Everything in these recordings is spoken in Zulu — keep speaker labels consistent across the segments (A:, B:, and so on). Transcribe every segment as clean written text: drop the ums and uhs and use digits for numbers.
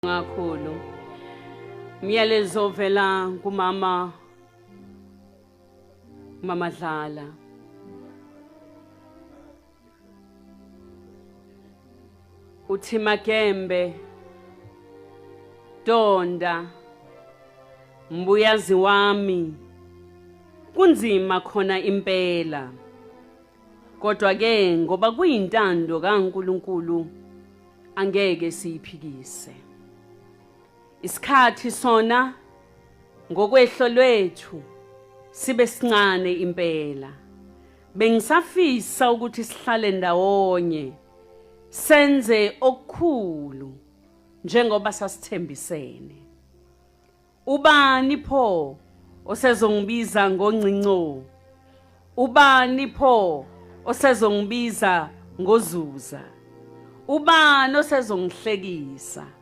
A: Kakhulu. Umyalezo ovela kumama Mama Dlala. Uthi Magembe Donda Mbuyazi wami kunzima khona impela. Kodwa ke ngoba kuyintando kaNkuluNkulu angeke siyiphikise. Isikhathi sona ngokwehlo lwethu sibe sincane impela. Bengisafisa ukuthi sihlale ndawonye senze okukhulu njengoba sasithembisene. Ubani pho osezongibiza ngongcinco? Ubani pho osezongibiza ngozuza? Ubani osezongihlekisa?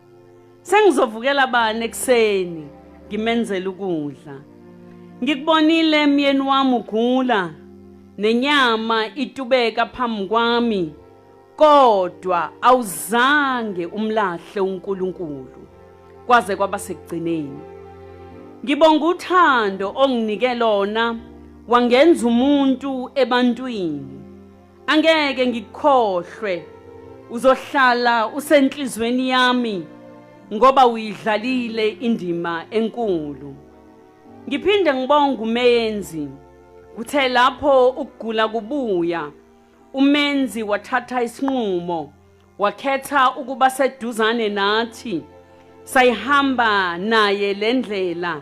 A: Sengizovukela bani ekuseni ngimenzele ukudla? Ngikubonile myeni wami ugula nenyama itubeka phambi kwami kodwa awuzange umlahle uNkulunkulu kwaze kwaba sekugcineni. Ngibonga uthando onginike lona wangenza umuntu ebantwini. Angeke ngikukhohlwe, uzohlala usenhlizweni yami ngoba uyidlalile indima enkulu. Ngiphinde ngibonge uMenzi, kuthe lapho ukugula kubuya uMenzi wathatha isinqumo wakhetha ukuba seduzane nathi sayihamba naye le ndlela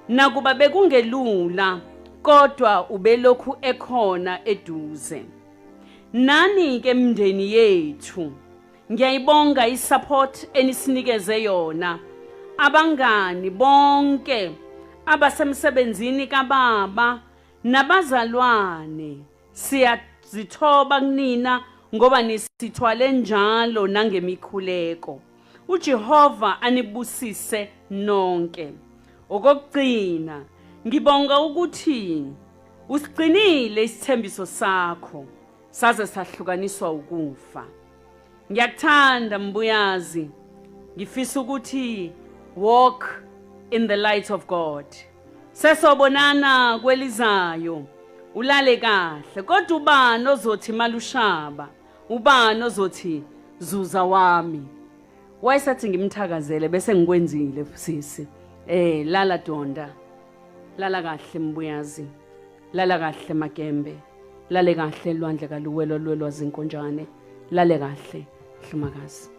A: nakuba bekungelula kodwa ubelokhu ekhona eduze nani ke mndeni yethu ngiyayibonga isupport enisinikeze yona abangani bonke abasemsebenzini kababa nabazalwane Siyazithoba kunina ngoba nisithwale njalo nangemikhuleko. uJehova anibusise nonke. Okokugcina, ngibonga ukuthi usigcinile isithembiso sakho saze sahlukaniswa ukufa. Ngiyakuthanda Mbuyazi. Ngifisa ukuthi walk in the light of God. Sesobonana kwelizayo. Ulale kahle. Kodwa ubani ozothi malushaba? Ubani ozothi zuza wami? Wayesathi ngimthakazele bese ngikwenzile sisi. Lala Donda. Lala kahle Mbuyazi. Lala kahle Magembe. Lale kahle lwandle kaluwelwa lwelwa zinkonjane. Lale kahle Hlumakazi.